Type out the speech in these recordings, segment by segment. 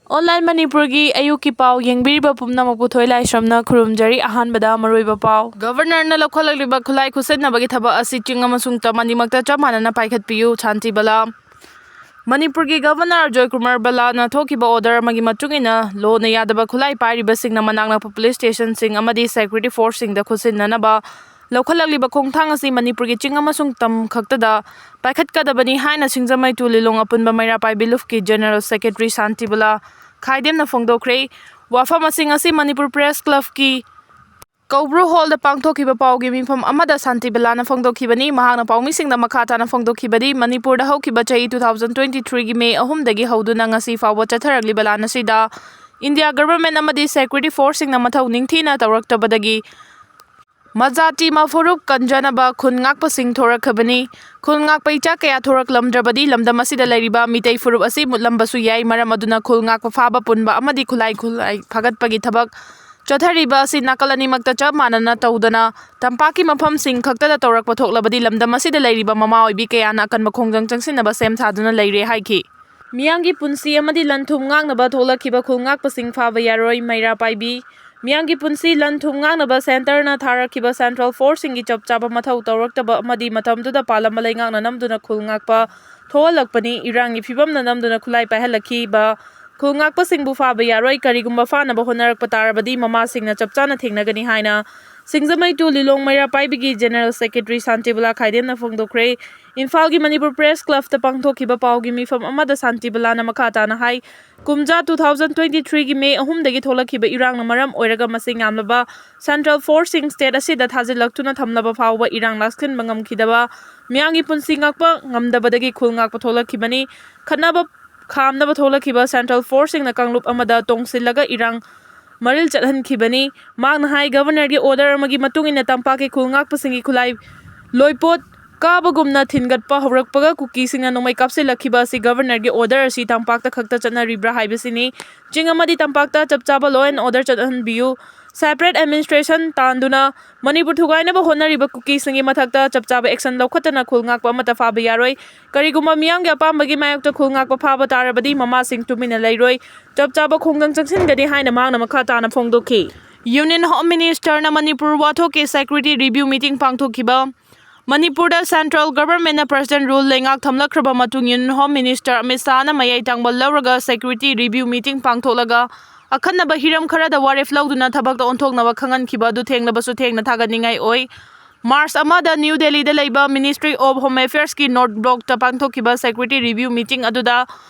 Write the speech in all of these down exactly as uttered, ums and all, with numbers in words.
Online ꯃꯅꯤꯄꯨꯔꯒꯤ ꯑꯌꯨꯛꯀꯤ ꯄꯥꯎ ꯌꯦꯡꯕꯤꯔꯤꯕ ꯄꯨꯝꯅꯃꯛꯄꯨ ꯊꯣꯏ ꯂꯥꯏꯁ꯭ꯔꯝꯅ ꯈꯨꯔꯨꯝꯖꯔꯤ꯫ ꯑꯍꯥꯟꯕꯗ ꯃꯔꯨꯑꯣꯏꯕ ꯄꯥꯎ꯫ ꯒꯕꯔꯅꯔꯅ ꯂꯧꯈꯠꯂꯛꯂꯤꯕ ꯈꯨꯠꯂꯥꯏ ꯈꯨꯠꯁꯤꯟꯅꯕꯒꯤ ꯊꯕꯛ ꯑꯁꯤ ꯆꯤꯡ ꯑꯃꯁꯨꯡ ꯇꯝ ꯑꯅꯤꯃꯛꯇ ꯆꯞ ꯃꯥꯟꯅꯅ ꯄꯥꯏꯈꯠꯄꯤꯌꯨ, ꯁꯥꯟꯇꯤ ꯕꯂꯥ꯫ ꯃꯅꯤꯄꯨꯔꯒꯤ ꯒꯕꯔꯅꯔ ꯑꯖꯣꯏ ꯀꯨꯃꯥꯔ ꯕꯂꯥꯅ ꯊꯣꯛꯈꯤꯕ order ꯑꯃꯒꯤ ꯃꯇꯨꯡ ꯏꯟꯅ ꯂꯣꯅ ꯌꯥꯗꯕ ꯈꯨꯠꯂꯥꯏ ꯄꯥꯏꯔꯤꯕꯁꯤꯡꯅ ꯃꯅꯥꯛ ꯅꯛꯄ police stationꯁꯤꯡ ꯑꯃꯗꯤ security forceꯁꯤꯡꯗ ꯈꯨꯠꯁꯤꯟꯅꯅꯕ ꯂꯧꯈꯠꯂꯛꯂꯤꯕ ꯈꯣꯡꯊꯥꯡ ꯑꯁꯤ ꯃꯅꯤꯄꯨꯔꯒꯤ ꯆꯤꯡ ꯑꯃꯁꯨꯡ ꯇꯝ ꯈꯛꯇꯗ ꯄꯥꯏꯈꯠꯀꯗꯕꯅꯤ ꯍꯥꯏꯅ ꯁꯤꯡꯖꯃꯩ ꯇꯨ ꯂꯤꯂꯣꯡ ꯑꯄꯨꯟꯕ ꯃꯩꯔꯥ ꯄꯥꯏꯕꯤ ꯂꯨꯞꯀꯤ General Secretary ꯁꯥꯟꯇꯤ ꯕꯂꯥ ꯈꯥꯏꯗꯦꯝꯅ ꯐꯣꯡꯗꯣꯛꯈ꯭ꯔꯦ꯫ ꯋꯥꯐꯝꯁꯤꯡ ꯑꯁꯤ ꯃꯅꯤꯄꯨꯔ Press Clubꯀꯤ ꯀꯧꯕ꯭ꯔꯨ ꯍꯣꯜꯗ ꯄꯥꯡꯊꯣꯛꯈꯤꯕ ꯄꯥꯎꯒꯤ ꯃꯤꯐꯝ ꯑꯃꯗ ꯁꯥꯟꯇꯤ ꯕꯂꯥꯅ ꯐꯣꯡꯗꯣꯛꯈꯤꯕꯅꯤ꯫ ꯃꯍꯥꯛꯅ ꯄꯥꯎꯃꯤꯁꯤꯡꯗ ꯃꯈꯥ ꯇꯥꯅ ꯐꯣꯡꯗꯣꯛꯈꯤꯕꯗꯤ, ꯃꯅꯤꯄꯨꯔꯗ ꯍꯧꯈꯤꯕ ꯆꯍꯤ two thousand twenty threeꯒꯤ May ꯑꯍꯨꯝꯗꯒꯤ ꯍꯧꯗꯨꯅ ꯉꯁꯤ ꯐꯥꯎꯕ ꯆꯠꯊꯔꯛꯂꯤꯕ ꯂꯥꯟ ꯑꯁꯤꯗ India government ꯑꯃꯗꯤ security forceꯁꯤꯡꯅ ꯃꯊꯧ ꯅꯤꯡꯊꯤꯅ ꯇꯧꯔꯛꯇꯕꯗꯒꯤ ꯃꯖꯥꯇꯤ ꯃꯐꯨꯔꯨꯞ ꯀꯟꯖꯅꯕ ꯈꯨꯟ ꯉꯥꯛꯄꯁꯤꯡ ꯊꯣꯔꯛꯈꯕꯅꯤ꯫ ꯈꯨꯟ ꯉꯥꯛꯄ ꯏꯆꯥ ꯀꯌꯥ ꯊꯣꯔꯛꯂꯝꯗ꯭ꯔꯕꯗꯤ ꯂꯝꯗꯝ ꯑꯁꯤꯗ ꯂꯩꯔꯤꯕ ꯃꯤꯇꯩ ꯐꯨꯔꯨꯞ ꯑꯁꯤ ꯃꯨꯠꯂꯝꯕꯁꯨ ꯌꯥꯏ꯫ ꯃꯔꯝ ꯑꯗꯨꯅ ꯈꯨꯜ ꯉꯥꯛꯄ ꯐꯥꯕ ꯄꯨꯟꯕ ꯑꯃꯗꯤ ꯈꯨꯠꯂꯥꯏ ꯈꯨꯠꯂꯥꯏ ꯐꯥꯒꯠꯄꯒꯤ ꯊꯕꯛ ꯆꯠꯊꯔꯤꯕ ꯑꯁꯤ ꯅꯥꯀꯜ ꯑꯅꯤꯃꯛꯇ ꯆꯞ ꯃꯥꯟꯅꯅ ꯇꯧꯗꯅ ꯇꯝꯄꯥꯛꯀꯤ ꯃꯐꯝꯁꯤꯡ ꯈꯛꯇꯗ ꯇꯧꯔꯛꯄ ꯊꯣꯛꯂꯕꯗꯤ ꯂꯝꯗꯝ ꯑꯁꯤꯗ ꯂꯩꯔꯤꯕ ꯃꯃꯥ ꯑꯣꯏꯕꯤ ꯀꯌꯥꯅ ꯑꯀꯟꯕ ꯈꯣꯡꯖꯪ ꯆꯪꯁꯤꯟꯅꯕ ꯁꯦꯝ ꯁꯥꯗꯨꯅ ꯂꯩꯔꯦ ꯍꯥꯏꯈꯤ꯫ ꯃꯤꯌꯥꯝꯒꯤ ꯄꯨꯟꯁꯤ ꯑꯃꯗꯤ ꯂꯟ ꯊꯨꯝ ꯉꯥꯛꯅꯕ ꯊꯣꯛꯂꯛꯈꯤꯕ ꯈꯨꯜ ꯉꯥꯛꯄꯁꯤꯡ ꯐꯥꯕ ꯌꯥꯔꯣꯏ, ꯃꯩꯔꯥ ꯄꯥꯏꯕꯤ꯫ ꯃꯤꯌꯥꯝꯒꯤ ꯄꯨꯟꯁꯤ ꯂꯟ ꯊꯨꯝ ꯉꯥꯛꯅꯕ centreꯅ ꯊꯥꯔꯛꯈꯤꯕ central forceꯁꯤꯡꯒꯤ ꯆꯞ ꯆꯥꯕ ꯃꯊꯧ ꯇꯧꯔꯛꯇꯕ ꯑꯃꯗꯤ ꯃꯇꯝꯗꯨꯗ ꯄꯥꯜꯂꯝꯕ ꯂꯩꯉꯥꯛꯅ ꯅꯝꯗꯨꯅ ꯈꯨꯜ ꯉꯥꯛꯄ ꯊꯣꯛꯍꯜꯂꯛꯄꯅꯤ꯫ ꯏꯔꯥꯡꯒꯤ ꯐꯤꯕꯝꯅ ꯅꯝꯗꯨꯅ ꯈꯨꯠꯂꯥꯏ ꯄꯥꯏꯍꯜꯂꯛꯈꯤꯕ ꯈꯨꯜ ꯉꯥꯛꯄꯁꯤꯡꯕꯨ ꯐꯥꯕ ꯌꯥꯔꯣꯏ꯫ ꯀꯔꯤꯒꯨꯝꯕ ꯐꯥꯅꯕ ꯍꯣꯠꯅꯔꯛꯄ ꯇꯥꯔꯕꯗꯤ ꯃꯃꯥꯁꯤꯡꯅ ꯆꯞ ꯆꯥꯅ ꯊꯦꯡꯅꯒꯅꯤ ꯍꯥꯏꯅ ꯁꯤꯡꯖꯃꯩ ꯇꯨ ꯂꯤꯂꯣꯡ ꯃꯩꯔꯥ ꯄꯥꯏꯕꯤꯒꯤ General Secretary ꯁꯥꯟꯇꯤꯕꯂꯥ ꯈꯥꯏꯗꯦꯝꯅ ꯐꯣꯡꯗꯣꯛꯈ꯭ꯔꯦ꯫ ꯏꯝꯐꯥꯜꯒꯤ ꯃꯅꯤꯄꯨꯔ Press Clubꯇ ꯄꯥꯡꯊꯣꯛꯈꯤꯕ ꯄꯥꯎꯒꯤ ꯃꯤꯐꯝ ꯑꯃꯗ ꯁꯥꯟꯇꯤꯕꯂꯥꯅ ꯃꯈꯥ ꯇꯥꯅ ꯍꯥꯏ, ꯀꯨꯝꯖꯥ two thousand twenty threeꯒꯤ May ꯑꯍꯨꯝꯗꯒꯤ ꯊꯣꯛꯂꯛꯈꯤꯕ ꯏꯔꯥꯡꯅ ꯃꯔꯝ ꯑꯣꯏꯔꯒ ꯃꯁꯤꯡ ꯌꯥꯝꯂꯕ central forceꯁꯤꯡ state ꯑꯁꯤꯗ ꯊꯥꯖꯤꯜꯂꯛꯇꯨꯅ ꯊꯝꯂꯕ ꯐꯥꯎꯕ ꯏꯔꯥꯡ ꯂꯥꯛꯁꯤꯟꯕ ꯉꯝꯈꯤꯗꯕ, ꯃꯤꯌꯥꯝꯒꯤ ꯄꯨꯟꯁꯤ ꯉꯥꯛꯄ ꯉꯝꯗꯕꯗꯒꯤ ꯈꯨꯜ ꯉꯥꯛꯄ ꯊꯣꯛꯂꯛꯈꯤꯕꯅꯤ꯫ ꯈꯠꯅꯕ ꯈꯥꯝꯅꯕ ꯊꯣꯛꯂꯛꯈꯤꯕ central forceꯁꯤꯡꯅ ꯀꯥꯡꯂꯨꯞ ꯑꯃꯗ ꯇꯣꯡꯁꯤꯜꯂꯒ ꯏꯔꯥꯡ ꯃꯔꯤꯜ ꯆꯠꯍꯟꯈꯤꯕꯅꯤ꯫ ꯃꯍꯥꯛꯅ ꯍꯥꯏ, ꯒꯕꯔꯅꯔꯒꯤ order ꯑꯃꯒꯤ ꯃꯇꯨꯡ ꯏꯟꯅ ꯇꯝꯄꯥꯛꯀꯤ ꯈꯨꯜ ꯉꯥꯛꯄꯁꯤꯡꯒꯤ ꯈꯨꯠꯂꯥꯏ ꯂꯣꯏꯄꯣꯠ ꯀꯥꯕꯒꯨꯝꯅ ꯊꯤꯟꯒꯠꯄ ꯍꯧꯔꯛꯄꯒ ꯀꯨꯀꯤꯁꯤꯡꯅ ꯅꯣꯡꯃꯩ ꯀꯥꯞꯁꯤꯜꯂꯛꯈꯤꯕ ꯑꯁꯤ ꯒꯕꯔꯅꯔꯒꯤ order ꯑꯁꯤ ꯇꯝꯄꯥꯛꯇ ꯈꯛꯇ ꯆꯠꯅꯔꯤꯕ꯭ꯔꯥ ꯍꯥꯏꯕꯁꯤꯅꯤ꯫ ꯆꯤꯡ ꯑꯃꯗꯤ ꯇꯝꯄꯥꯛꯇ ꯆꯞ ꯆꯥꯕ law and order ꯆꯠꯍꯟꯕꯤꯌꯨ꯫ separate administration ꯇꯥꯟꯗꯨꯅ Manipur ꯊꯨꯒꯥꯏꯅꯕ ꯍꯣꯠꯅꯔꯤꯕ ꯀꯨꯀꯤꯁꯤꯡꯒꯤ ꯃꯊꯛꯇ ꯆꯞ ꯆꯥꯕ action ꯂꯧꯈꯠꯇꯅ ꯈꯨꯜ ꯉꯥꯛꯄ ꯑꯃꯠꯇ ꯐꯥꯕ ꯌꯥꯔꯣꯏ꯫ ꯀꯔꯤꯒꯨꯝꯕ ꯃꯤꯌꯥꯝꯒꯤ ꯑꯄꯥꯝꯕꯒꯤ ꯃꯥꯌꯣꯛꯇ ꯈꯨꯜ ꯉꯥꯛꯄ ꯐꯥꯕ ꯇꯥꯔꯕꯗꯤ ꯃꯃꯥꯁꯤꯡ ꯇꯨꯃꯤꯟꯅ ꯂꯩꯔꯣꯏ, ꯆꯞ ꯆꯥꯕ ꯈꯣꯡꯖꯪ ꯆꯪꯁꯤꯟꯒꯅꯤ ꯍꯥꯏꯅ ꯃꯍꯥꯛꯅ ꯃꯈꯥ ꯇꯥꯅ ꯐꯣꯡꯗꯣꯛꯈꯤ꯫ Union Home Minister ꯅ ꯃꯅꯤꯄꯨꯔ ꯋꯥꯊꯣꯛꯀꯤ security review meeting ꯄꯥꯡꯊꯣꯛꯈꯤꯕ꯫ ꯃꯅꯤꯄꯨꯔꯗ central government ꯅ president rule ꯂꯩꯉꯥꯛ ꯊꯝꯂꯛꯈ꯭ꯔꯕ ꯃꯇꯨꯡ Union Home Minister ꯑꯃꯤꯠ ꯁꯥꯍꯅ ꯃꯌꯥꯏ ꯇꯥꯡꯕ ꯂꯧꯔꯒ security review meeting ꯄꯥꯡꯊꯣꯛꯂꯒ ꯑꯈꯟꯅꯕ ꯍꯤꯔꯝ ꯈꯔꯗ ꯋꯥꯔꯦꯞ ꯂꯧꯗꯨꯅ ꯊꯕꯛꯇ ꯑꯣꯟꯊꯣꯛꯅꯕ ꯈꯪꯍꯟꯈꯤꯕ ꯑꯗꯨ ꯊꯦꯡꯂꯕꯁꯨ ꯊꯦꯡꯅ ꯊꯥꯒꯠꯅꯤꯡꯉꯥꯏ ꯑꯣꯏ꯫ March ꯑꯃꯗ New Delhi ꯗ ꯂꯩꯕ Ministry of Home Affairs ꯀꯤ North Block ꯇ ꯄꯥꯡꯊꯣꯛꯈꯤꯕ security review meeting ꯑꯗꯨꯗ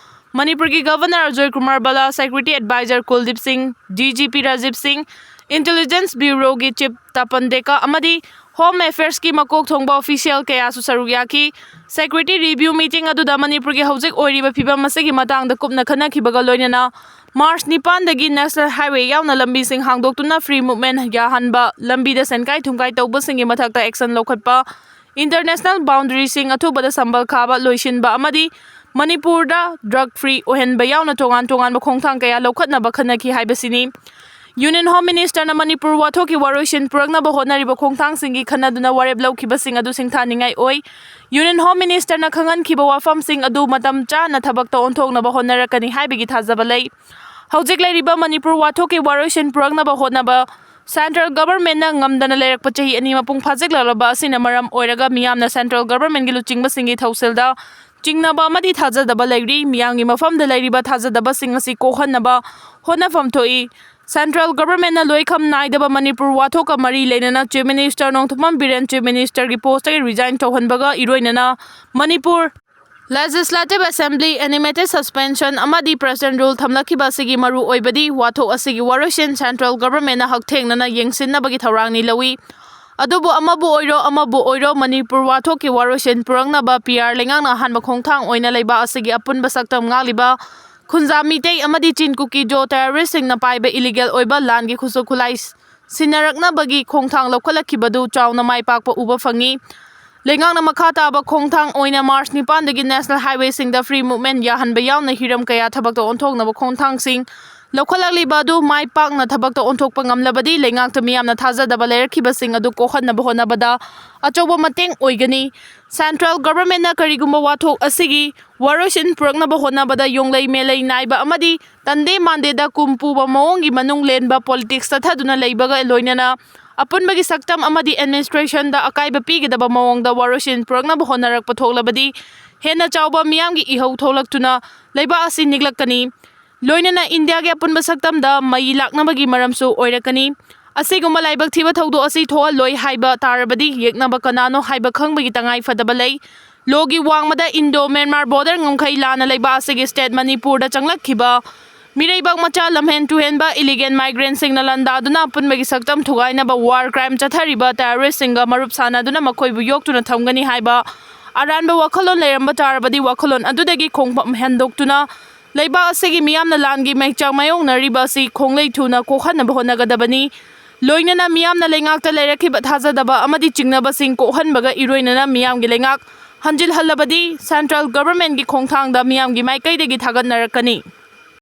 ꯃꯅꯤꯄꯨꯔꯒꯤ Governor ꯑꯖꯣꯏ ꯀꯨꯃꯥꯔ ꯕꯂꯥ, Security Advisor ꯀꯨꯜꯗꯤꯞ ꯁꯤꯡ, D G P ꯔꯥꯖꯤꯕ ꯁꯤꯡ, Intelligence Bureau ꯒꯤ Chief ꯇꯄꯟ ꯗꯦꯀꯥ ꯑꯃꯗꯤ Home Affairs ꯀꯤ ꯃꯀꯣꯛ ꯊꯣꯡꯕ official ꯀꯌꯥꯁꯨ ꯁꯔꯨꯛ ꯌꯥꯈꯤ꯫ Security review meeting ꯑꯗꯨꯗ ꯃꯅꯤꯄꯨꯔꯒꯤ ꯍꯧꯖꯤꯛ ꯑꯣꯏꯔꯤꯕ ꯐꯤꯕꯝ ꯑꯁꯤꯒꯤ ꯃꯇꯥꯡꯗ ꯀꯨꯞꯅ ꯈꯟꯅꯈꯤꯕꯒ ꯂꯣꯏꯅꯅ March ꯅꯤꯄꯥꯟꯗꯒꯤ National Highway ꯌꯥꯎꯅ ꯂꯝꯕꯤꯁꯤꯡ ꯍꯥꯡꯗꯣꯛꯇꯨꯅ free movement ꯌꯥꯍꯟꯕ, ꯂꯝꯕꯤꯗ ꯁꯦꯟꯀꯥꯏ ꯊꯨꯝꯀꯥꯏ ꯇꯧꯕꯁꯤꯡꯒꯤ ꯃꯊꯛꯇ action ꯂꯧꯈꯠꯄ, international boundary ꯁꯤꯡ ꯑꯊꯨꯕꯗ ꯁꯝꯕꯜ ꯈꯥꯕ ꯂꯣꯏꯁꯤꯟꯕ ꯑꯃꯗꯤ ꯃꯅꯤꯄꯨꯔꯗ drug free ꯑꯣꯏꯍꯟꯕ ꯌꯥꯎꯅ ꯇꯣꯉꯥꯟ ꯇꯣꯉꯥꯟꯕ ꯈꯣꯡꯊꯥꯡ ꯀꯌꯥ ꯂꯧꯈꯠꯅꯕ ꯈꯟꯅꯈꯤ ꯍꯥꯏꯕꯁꯤꯅꯤ꯫ Union Home Minister ꯅ ꯃꯅꯤꯄꯨꯔ ꯋꯥꯊꯣꯛꯀꯤ ꯋꯥꯔꯣꯏꯁꯤꯟ ꯄꯨꯔꯛꯅꯕ ꯍꯣꯠꯅꯔꯤꯕ ꯈꯣꯡꯊꯥꯡꯁꯤꯡꯒꯤ ꯈꯟꯅꯗꯨꯅ ꯋꯥꯔꯦꯞ ꯂꯧꯈꯤꯕꯁꯤꯡ ꯑꯗꯨ ꯁꯤꯡꯊꯥꯅꯤꯡꯉꯥꯏ ꯑꯣꯏ꯫ Union Home Minister ꯅ ꯈꯪꯍꯟꯈꯤꯕ ꯋꯥꯐꯝꯁꯤꯡ ꯑꯗꯨ ꯃꯇꯝ ꯆꯥꯅ ꯊꯕꯛꯇ ꯑꯣꯟꯊꯣꯛꯅꯕ ꯍꯣꯠꯅꯔꯛꯀꯅꯤ ꯍꯥꯏꯕꯒꯤ ꯊꯥꯖꯕ ꯂꯩ꯫ ꯍꯧꯖꯤꯛ ꯂꯩꯔꯤꯕ ꯃꯅꯤꯄꯨꯔ ꯋꯥꯊꯣꯛꯀꯤ ꯋꯥꯔꯣꯏꯁꯤꯟ ꯄꯨꯔꯛꯅꯕ ꯍꯣꯠꯅꯕ central government ꯅ ꯉꯝꯗꯅ ꯂꯩꯔꯛꯄ ꯆꯍꯤ ꯑꯅꯤ ꯃꯄꯨꯡ ꯐꯥꯖꯤꯜꯂꯛꯂꯕ ꯑꯁꯤꯅ ꯃꯔꯝ ꯑꯣꯏꯔꯒ ꯃꯤꯌꯥꯝꯅ central government ꯒꯤ ꯂꯨꯆꯤꯡꯕꯁꯤꯡꯒꯤ ꯊꯧꯁꯤꯜꯗ ꯆꯤꯡꯅꯕ ꯑꯃꯗꯤ ꯊꯥꯖꯗꯕ ꯂꯩꯔꯤ꯫ ꯃꯤꯌꯥꯝꯒꯤ ꯃꯐꯝꯗ ꯂꯩꯔꯤꯕ ꯊꯥꯖꯗꯕꯁꯤꯡ ꯑꯁꯤ ꯀꯣꯛꯍꯟꯅꯕ ꯍꯣꯠꯅꯐꯝ ꯊꯣꯛꯏ꯫ Central government ꯅ ꯂꯣꯏꯈꯝ ꯅꯥꯏꯗꯕ ꯃꯅꯤꯄꯨꯔ ꯋꯥꯊꯣꯛꯀ ꯃꯔꯤ ꯂꯩꯅꯅ Chief Minister Nongthombam Biren Chief Minister ꯒꯤ post ꯇꯒꯤ resign ꯇꯧꯍꯟꯕꯒ ꯏꯔꯣꯏꯅꯅ Manipur Legislative Assembly animated suspension ꯑꯃꯗꯤ president rule ꯊꯝꯂꯛꯈꯤꯕ ꯑꯁꯤꯒꯤ ꯃꯔꯨ ꯑꯣꯏꯕꯗꯤ ꯋꯥꯊꯣꯛ ꯑꯁꯤꯒꯤ ꯋꯥꯔꯣꯏꯁꯤꯟ central government ꯅ ꯍꯛꯊꯦꯡꯅꯅ ꯌꯦꯡꯁꯤꯟꯅꯕꯒꯤ ꯊꯧꯔꯥꯡꯅꯤ ꯂꯧꯏ꯫ ꯑꯗꯨꯕꯨ ꯑꯃꯕꯨ ꯑꯣꯏꯔꯣ ꯑꯃꯕꯨ ꯑꯣꯏꯔꯣ ꯃꯅꯤꯄꯨꯔ ꯋꯥꯊꯣꯛꯀꯤ ꯋꯥꯔꯣꯏꯁꯤꯟ ꯄꯨꯔꯛꯅꯕ P R ꯂꯩꯉꯥꯛꯅ ꯑꯍꯥꯟꯕ ꯈꯣꯡꯊꯥꯡ ꯑꯣꯏꯅ ꯂꯩꯕꯥꯛ ꯑꯁꯤꯒꯤ ꯑꯄꯨꯟꯕ ꯁꯛꯇꯝ ꯉꯥꯛꯂꯤꯕ ꯈꯨꯟꯖꯥ ꯃꯤꯇꯩ ꯑꯃꯗꯤ ꯆꯤꯟ ꯀꯨꯀꯤ ꯖꯣ terrorist ꯁꯤꯡꯅ ꯄꯥꯏꯕ illegal ꯑꯣꯏꯕ ꯂꯥꯟꯒꯤ ꯈꯨꯠꯁꯨ ꯈꯨꯠꯂꯥꯏ ꯁꯤꯟꯅꯔꯛꯅꯕꯒꯤ ꯈꯣꯡꯊꯥꯡ ꯂꯧꯈꯠꯂꯛꯈꯤꯕꯗꯨ ꯆꯥꯎꯅ ꯃꯥꯏ ꯄꯥꯛꯄ ꯎꯕ ꯐꯪꯉꯤ꯫ ꯂꯩꯉꯥꯛꯅ ꯃꯈꯥ ꯇꯥꯕ ꯈꯣꯡꯊꯥꯡ ꯑꯣꯏꯅ March ꯅꯤꯄꯥꯟꯗꯒꯤ national highway ꯁꯤꯡꯗ free movement ꯌꯥꯍꯟꯕ ꯌꯥꯎꯅ ꯍꯤꯔꯝ ꯀꯌꯥ ꯊꯕꯛꯇ ꯑꯣꯟꯊꯣꯛꯅꯕ ꯈꯣꯡꯊꯥꯡꯁꯤꯡ ꯂꯧꯈꯠꯂꯛꯂꯤꯕ ꯑꯗꯨ ꯃꯥꯏ ꯄꯥꯛꯅ ꯊꯕꯛꯇ ꯑꯣꯟꯊꯣꯛꯄ ꯉꯝꯂꯕꯗꯤ ꯂꯩꯉꯥꯛꯇ ꯃꯤꯌꯥꯝꯅ ꯊꯥꯖꯗꯕ ꯂꯩꯔꯛꯈꯤꯕꯁꯤꯡ ꯑꯗꯨ ꯀꯣꯛꯍꯟꯅꯕ ꯍꯣꯠꯅꯕꯗ ꯑꯆꯧꯕ ꯃꯇꯦꯡ ꯑꯣꯏꯒꯅꯤ꯫ Central Government ꯅ ꯀꯔꯤꯒꯨꯝꯕ ꯋꯥꯊꯣꯛ ꯑꯁꯤꯒꯤ ꯋꯥꯔꯣꯏꯁꯤꯟ ꯄꯨꯔꯛꯅꯕ ꯍꯣꯠꯅꯕꯗ ꯌꯣꯡꯂꯩ ꯃꯦꯂꯩ ꯅꯥꯏꯕ ꯑꯃꯗꯤ ꯇꯟꯗꯦ ꯃꯥꯟꯗꯦꯗ ꯀꯨꯝ ꯄꯨꯕ ꯃꯑꯣꯡꯒꯤ ꯃꯅꯨꯡ ꯂꯦꯟꯕ politics ꯆꯠꯊꯗꯨꯅ ꯂꯩꯕꯒ ꯂꯣꯏꯅꯅ ꯑꯄꯨꯟꯕꯒꯤ ꯁꯛꯇꯝ ꯑꯃꯗꯤ administration ꯗ ꯑꯀꯥꯏꯕ ꯄꯤꯒꯗꯕ ꯃꯑꯣꯡꯗ ꯋꯥꯔꯣꯏꯁꯤꯟ ꯄꯨꯔꯛꯅꯕ ꯍꯣꯠꯅꯔꯛꯄ ꯊꯣꯛꯂꯕꯗꯤ ꯍꯦꯟꯅ ꯆꯥꯎꯕ ꯃꯤꯌꯥꯝꯒꯤ ꯏꯍꯧ ꯊꯣꯛꯂꯛꯇꯨꯅ ꯂꯩꯕꯥꯛ ꯑꯁꯤ ꯅꯤꯛꯂꯛꯀꯅꯤ꯫ ꯂꯣꯏꯅꯅ ꯏꯟꯗꯤꯌꯥꯒꯤ ꯑꯄꯨꯟꯕ ꯁꯛꯇꯝꯗ ꯃꯩ ꯂꯥꯛꯅꯕꯒꯤ ꯃꯔꯝꯁꯨ ꯑꯣꯏꯔꯛꯀꯅꯤ꯫ ꯑꯁꯤꯒꯨꯝꯕ ꯂꯥꯏꯕꯛ ꯊꯤꯕ ꯊꯧꯗꯣꯛ ꯑꯁꯤ ꯊꯣꯛꯍꯜꯂꯣꯏ ꯍꯥꯏꯕ ꯇꯥꯔꯕꯗꯤ ꯌꯦꯛꯅꯕ ꯀꯅꯥꯅꯣ ꯍꯥꯏꯕ ꯈꯪꯕꯒꯤ ꯇꯉꯥꯏ ꯐꯗꯕ ꯂꯩ꯫ Law ꯒꯤ ꯋꯥꯡꯃꯗ Indo Myanmar border ꯉꯝꯈꯩ ꯂꯥꯟꯅ ꯂꯩꯕꯥꯛ ꯑꯁꯤꯒꯤ state ꯃꯅꯤꯄꯨꯔꯗ ꯆꯪꯂꯛꯈꯤꯕ ꯃꯤꯔꯩꯕꯥꯛ ꯃꯆꯥ ꯂꯝꯍꯦꯟ ꯇꯨꯍꯦꯟꯕ illegal migrant ꯁꯤꯡꯅ ꯂꯥꯟꯗꯥꯗꯨꯅ ꯑꯄꯨꯟꯕꯒꯤ ꯁꯛꯇꯝ ꯊꯨꯒꯥꯏꯅꯕ war crime ꯆꯠꯊꯔꯤꯕ terrorist ꯁꯤꯡꯒ ꯃꯔꯨꯞ ꯁꯥꯟꯅꯗꯨꯅ ꯃꯈꯣꯏꯕꯨ ꯌꯣꯛꯇꯨꯅ ꯊꯝꯒꯅꯤ ꯍꯥꯏꯕ ꯑꯔꯥꯟꯕ ꯋꯥꯈꯜꯂꯣꯟ ꯂꯩꯔꯝꯕ ꯇꯥꯔꯕꯗꯤ ꯋꯥꯈꯜꯂꯣꯟ ꯑꯗꯨꯗꯒꯤ ꯈꯣꯡꯐꯝ ꯍꯟꯗꯣꯛꯇꯨꯅ ꯂꯩꯕꯥꯛ ꯑꯁꯤꯒꯤ ꯃꯤꯌꯥꯝꯅ ꯂꯥꯟꯒꯤ ꯃꯩꯆꯥꯛ ꯃꯥꯌꯣꯛꯅꯔꯤꯕ ꯑꯁꯤ ꯈꯣꯡꯂꯩ ꯊꯨꯅ ꯀꯣꯛꯍꯟꯅꯕ ꯍꯣꯠꯅꯒꯗꯕꯅꯤ꯫ ꯂꯣꯏꯅꯅ ꯃꯤꯌꯥꯝꯅ ꯂꯩꯉꯥꯛꯇ ꯂꯩꯔꯛꯈꯤꯕ ꯊꯥꯖꯗꯕ ꯑꯃꯗꯤ ꯆꯤꯡꯅꯕꯁꯤꯡ ꯀꯣꯛꯍꯟꯕꯒ ꯏꯔꯣꯏꯅꯅ ꯃꯤꯌꯥꯝꯒꯤ ꯂꯩꯉꯥꯛ ꯍꯟꯖꯤꯜꯍꯜꯂꯕꯗꯤ Central Government ꯀꯤ ꯈꯣꯡꯊꯥꯡꯗ ꯃꯤꯌꯥꯝꯒꯤ ꯃꯥꯏꯀꯩꯗꯒꯤ ꯊꯥꯒꯠꯅꯔꯛꯀꯅꯤ꯫